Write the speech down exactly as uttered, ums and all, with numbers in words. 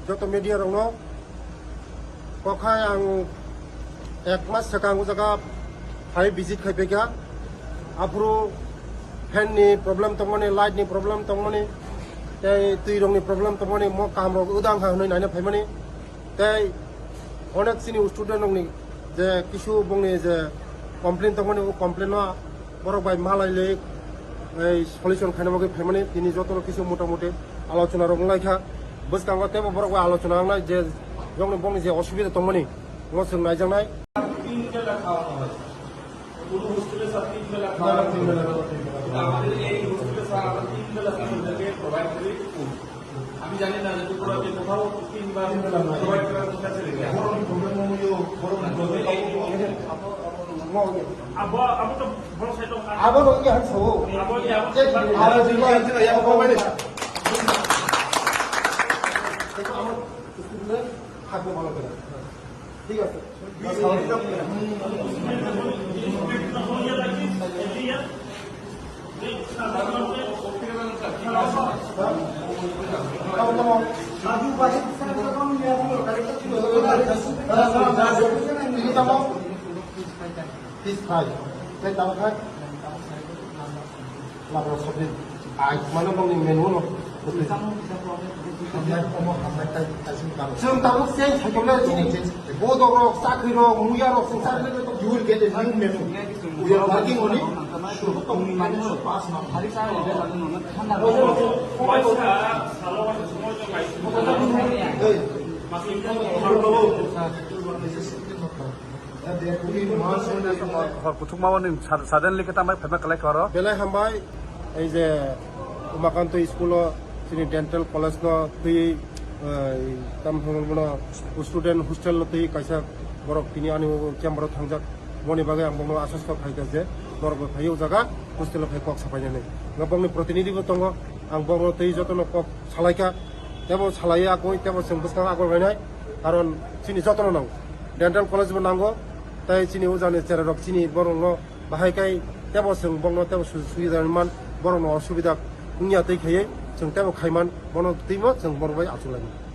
Joto media rokno kok hai ang ek mas swkang o jaga phai visit khai paikha. Aphuru fan ni problem tongmani, light ni problem tongmani, tei twi rokni problem tongmani, mo kam rok udang ha hwnwi naina phaimani. Tei onek chini student rokni je kisu bongni je complain tongmani, o complain no borok bai malai le ei solution khaina bagwi phaimani, tini jotono kisu mota moti alochona rok wnglaikha. Bwskango teibo borok bai alochona wngnai je bongni, bongni je osubida tongmani, omo chwng naijaknai. কোনো হোস্টেলে স্যার তিন বেলা খাওয়া হয়। আমাদের এই হোস্টেলে স্যার আমরা তিন বেলা স্যারদেরকে প্রোভাইড করি ফুড। আমি জানি না যে ত্রিপুরাতে কোথাও তিনবার প্রোভাইড করার কথা ছিল কিনা। Abo, abo to boro side of abo no iya so. Abo ni abo. Abo ni abo. ঠিক আছে। Please try. Try tamo khai. Labra sabni. Ai, mano bangni menu no. Hamnai, omo hamnai tai, tai sini karo. Chwng tabuk change hai kemle chini. Bodok rok, chakri rok, muya rok, chwng chakri rok, you will get a new menu. We are working on it. Sure. Hey. Hor kuthukma o nwng sud-, suddenly khe tambai phaima kwlai khe oro. Belai hambai, ei je Umakanto school o chini dental college no twi, eh, tam hwnwi bono student hostel no twi kaisa borok tini ani chamber o thangjak. Boni bagwi ang bono aswk khaikha je borok bo phai o jaga hostel o phai kok sapainani. Nga bongni protinidhi bo tongo, ang bono twi jotono kok salaikha. Tebo salai akoi, tebo chwng bwskang akoi bainai. Karon chini jotono nango. Dental college bo nango. Tai chini ujani chererok chini borokno bahai kai tebo chwng bongno tebo su-, suida man, borokno osubida wngya tei khaiwi chwng tebo khaiman, bono twimo chwng borok bai achuk laimani.